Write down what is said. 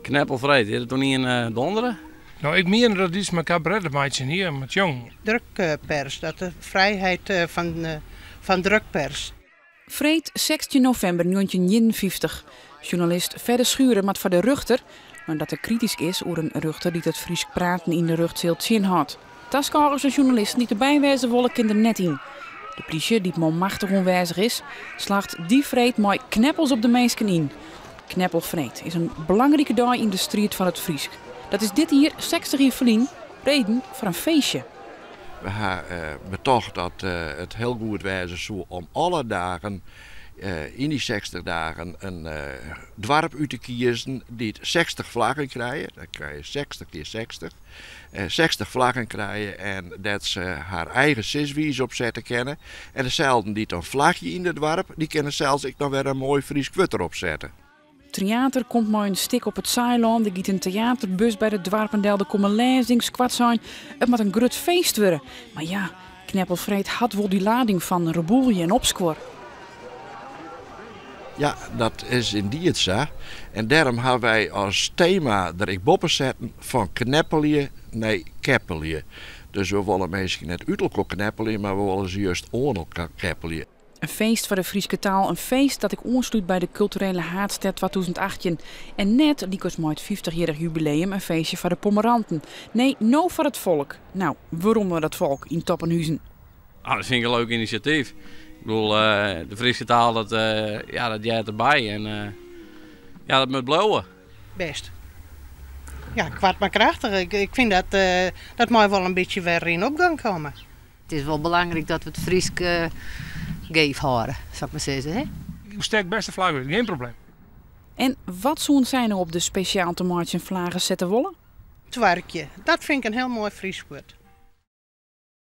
Kneppelfreed, is it toen ien dondere? No, ik mien dat it iets mei kabaret te meitsjen hie, mei sjongen. Drukpers, dat de frijheid fan drukpers. Freed 16 novimber 1951. Sjoernalist Fedde Schurer moat foar de rjochter, neidat er kritysk is oer in rjochter dy't it Frysk praten yn de rjochtseal tsjinhâldt. Taskôgers en sjoernalisten dy't derby wêze wolle kinne der net yn. De plysje, dy't manmachtich oanwêzich is, slacht dy freed mei kneppels op de minsken yn. Kneppelfreed is in belangrike dei yn de striid foar it Frysk. Dat is dit jier 60 jier ferlyn reden foar in feestje. We ha betocht dat it hiel goed wêze soe om alle dagen yn dy 60 dagen in doarp út te kiezen dy't 60 flaggen krije. Dan krije 60 kear 60. 60 flaggen krije en dêr't se har eigen siswize op sette kinne. En deselden dy't dan flagje yn it doarp, dy kinne sels ek noch wer in moai Frysk wurd derop sette. Tryater komt mei in stik op it Saailân, der giet in teaterbus by de doarpen del, der komme lêzings, koartsein, it moat in grut feest wurde. Mar ja, Kneppelfreed hat wol dy lading fan rebûlje en opskuor. Ja, dat is yndied sa. En dêrom ha wy as tema der ek boppe setten fan kneppelje nei keppelje. Dus we wolle minsken net út elkoar kneppelje, mar we wolle se just oan elkoar keppelje. In feest foar de Fryske taal, in feest dat ek oanslút by de Kulturele Haadstêd 2018. En net, lykas mei it fyftichjierrich jubileum, in feestje foar de pommeranten. Nee, no foar it folk. No, werom nei dat folk yn Toppenhuzen. Ah, dat fyn ik in leuk inisjatyf. Ik bedoel, de Fryske taal, dat, ja, dat heart derby en ja, dat moat bliuwe. Bêst. Ja, koart mar krachtich. Ik fyn dat dat mei wol in bytsje wer yn opgong komme. It is wol belangryk dat we it Frysk geef hâlde, sil ik mar sizze. Hè? Ik stek bêst de flagge út, gjin probleem. En wat soene sy no op de spesjaal te meitsjen flagge sette wolle? Twarkje, dat fyn ik in hiel moai Frysk wurd.